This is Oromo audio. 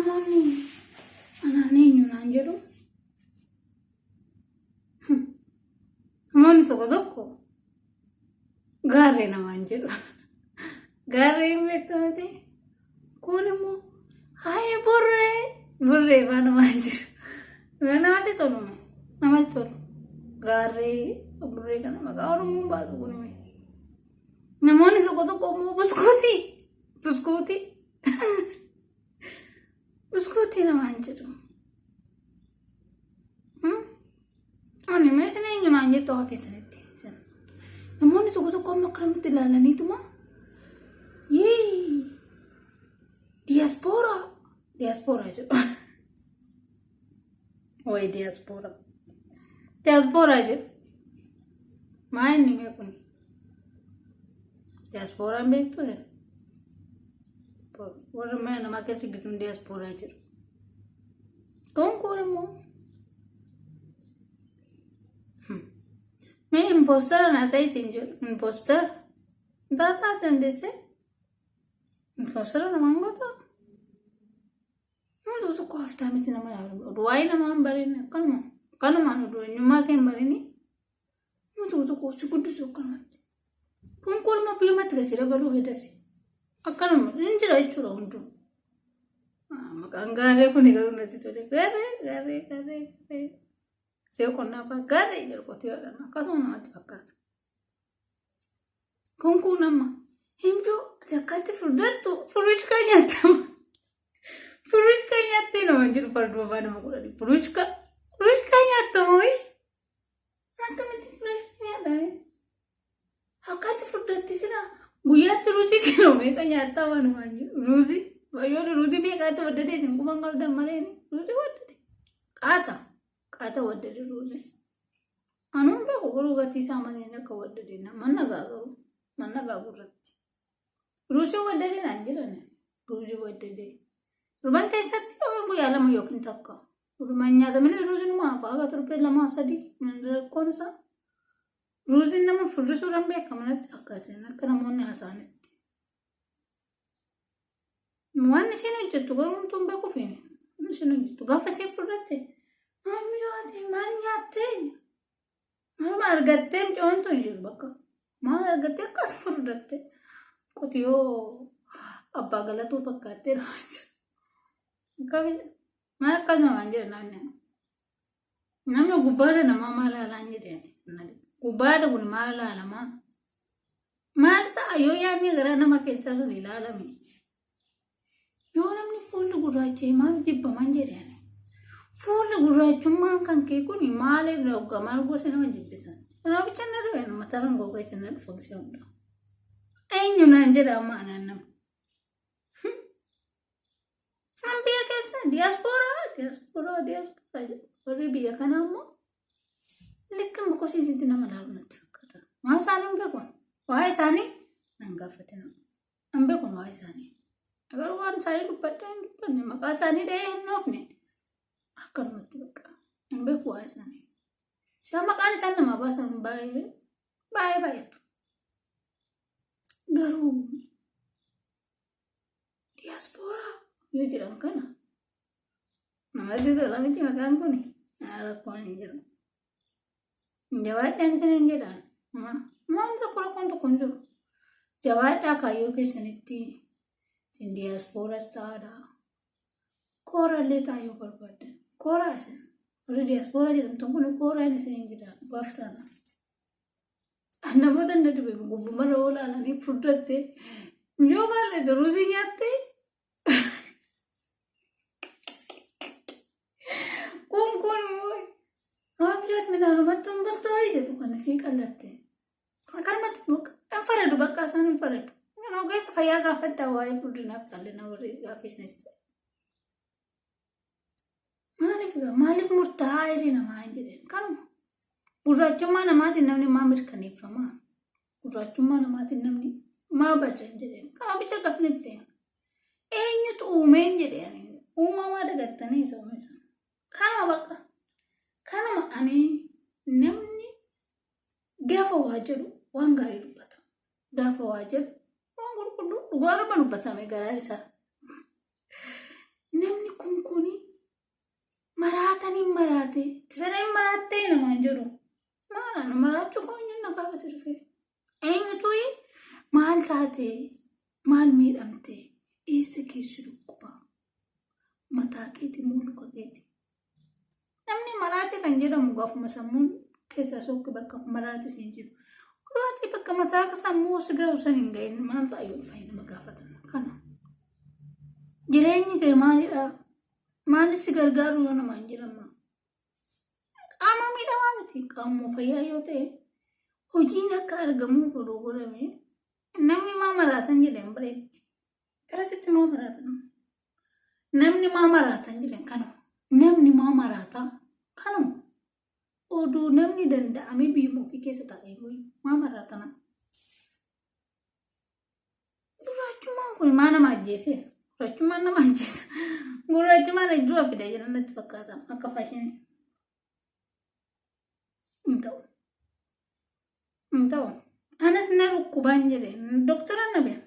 Namoonni anaan eenyu naan jedhu. Namoonni tokko tokko gaarree namaan jedhu. Gaarree hin beektu miti. Kun immoo haayee burree burree faa namaan jedhu. Namatti tolu namatti tolu. Gaarree burree kana maqaa Oromoon baasu kun hime. Namoonni tokko tokko immoo buskuutii buskuutii buskuutii namaan jedhu. Ani mee isin eenyu naan jettu akka keessanitti. Namoonni tokko tokko amma akkanumatti ilaalaniituma yee diyaaspooraa diyaaspooraa jedhu. Wayi diyaaspooraa diyaaspooraa jedhu. Maa inni mee kun diyaasporaan beektu warra mana namaa keessa hojjetuun diyaasporaa jedhu. Kun kun immoo mee impoostara naa ta'e isin jedhu impoostara taataa dandeesse impoostara namaan goota. Nama tokko haftaa miti nama ilaalu. Waa'ee namaa hin barin akkanuma akkanumaan oduu eenyummaa kee hin barini. Nama tokko tokko si guddisu akkanumatti. Kun kun immoo biyyumatti gadi dabaluu hedasi. Akkanuma hin jira jechuudha hunduu. Maqaan gaarree kun garuu natti tole. Gaarree gaarree gaarree gaarree. See qonnaa fa'aa gaarree jedhu qotiyoodhaan akkasuma namatti fakkaata. Kun kun amma himjuu ati akkatti furdattu furushka nyaattama. Furushka nyaattee nama jedhu farduu afaan nama godhani. Furushka furushka nyaattama wayii. Akkamitti furushka nyaatame? Akkatti furdatti sila guyyaatti ruuzii kiloo meeqa nyaattaa waan waan jedhu. Ruuzii yoo ruuzii meeqaatti waddadee isin quban qabdan malee ruuzii waddade. Qaata qaata waddade ruuzii. Anuun beeku garuu gatii isaa malee akka waddade manna gaa garuu manna gaa gurratti. Ruuzii waddade naan jedhan ruuzii waddade. Torban keessatti yookiin guyyaa lama yookiin takka. Rumaan nyaatamanii ruuziin uma hafa haga torbee lamaa sadii rakkoon isaa. Ruuziin nama furdisuudhaan beekama natti fakkaate akka namoonni haasa'anitti. Waan isheen hojjettu garuu homtuu hin beekuuf waan isheen hojjettu gaafa isheen furdatte maal nyaatte maal nyaatte maaluma argattee mucoontu hin jiru bakka maal argattee akkas furdatte qotiyoo abbaa galatuu fakkaattee nama jiru. Maal akkas namaan jedha namni. Namni gubbaarra namaa maal haalaan jedhe. Gubbaarra kun maal haalamaa? Maal ta'a yoo yaadni garaa nama keessaa sun ilaalame? Yoo namni fuulli gurraacha'e maaf jibbaman jedhe. Fuulli gurraachummaan kan kee kun maal irra hoggaa maal gosa nama jibbisan? Kanaaf bicha na dhufe mataa kan koo keessa na dhufa gisee hunda. Eenyu naan jedha amma anaan nama. Kan biyya keessa diyaaspooraa diyaaspooraa diyaaspooraa jedhu. Warri biyya kanaa immoo likki mokosiisitti nama ilaalu natti fakkaata. Waan isaanii hin beeku. Waa'ee isaanii nan gaafatina. Hin beeku waa'ee isaanii. Garuu waan isaanii dubbadhee hin dubbanne maqaa isaanii dhahee hin dhoofne akkanumatti bakka hin beeku waa'ee isaanii. Isaan maqaan isaan namaa baasan baay'ee baay'ee baay'atu. Garuu Diyaaspooraa yoo jedhan kana namatti tola miti maqaan kun rakkoon hin jiru. Jabaadhaan isin hin jedhan. Waan tokko rakkoon tokko hin jiru. Jabaadhaa kaayyoo keessanitti isin diyaaspooras ta'aadha. Kooraallee ta'aa yoo barbaaddan. Kooraa isin. Warri diyaaspooraa jedhamtan kun kooraan isin hin jedhan dhugaaf taana. Namoota na dhibe gubbumarra yoo ilaalanii furdatte yoo maal ta'e ruuzii nyaatte kun kun maal biyyoota midhaanumatti hin bultoo jedhu kana sii qallatte. Akkanumatti hin faradu bakka isaan hin faradu. Kan ogeessa fayyaa gaafadhaa waa'ee furdinaaf qal'ina warri gaaffiisnis ta'e. Maaliif maaliif murtaa'aa jedhee namaa hin jedheen kanuma. Gurraachummaa namaatiin namni maa mirkaneeffamaa? Gurraachummaa namaatiin namni maa bada hin jedheen. Kana bicha gafni ta'e. Eenyutu uumee hin jedheen. Uumamaa dagattanii isa uumisa. Kanuma bakka. Kanuma ani namni gaafa waa jedhu waan gaarii dubbata. Gaafa waa jedhu waan qulqulluu dhugaadhuma dubbatame garaan isaa. Namni kun kuni maraatanii maraate tisadeen maraattee namaan jedhu. Maal maraachuu koo eenyuun na gaafate dhufee? Eenyutu maal taate? Maal miidhamte? Eessa keessi dhukkuba? Mataa keeti moo luka keeti? Namni maraate kan jedhamu gaafuma sammuun keessaa sokke bakka maraate siin jedhu. Maraate bakka mataa sammuu si ga'u san hin ga'in maal ta'a yoo dhufanii nama gaafatan kana. Jireenyi kee maalidha? Maalli si gargaaru yoo namaan jedhama? Qaama miidhamaa miti. Qaamuma fayyaa yoo ta'e hojiin akka argamuuf odoo godhame namni maa maraatan jedhan bareetti. Karasitti maa maraatan? Namni maa maraatan jedhan kanuma. Namni maa maraataa kanuma. Odoo namni danda'amee biyyuma ofii keessa taa'ee maa maraatana? Gurraachummaan kun maa nama ajjeese? Gurraachummaan nama ajjeesa. Gurraachummaan du'a fida jedhan natti fakkaata akka faashinii. Hin ta'u. Hin ta'u. Anas na dhukkubaan jedhe doktora na beeka.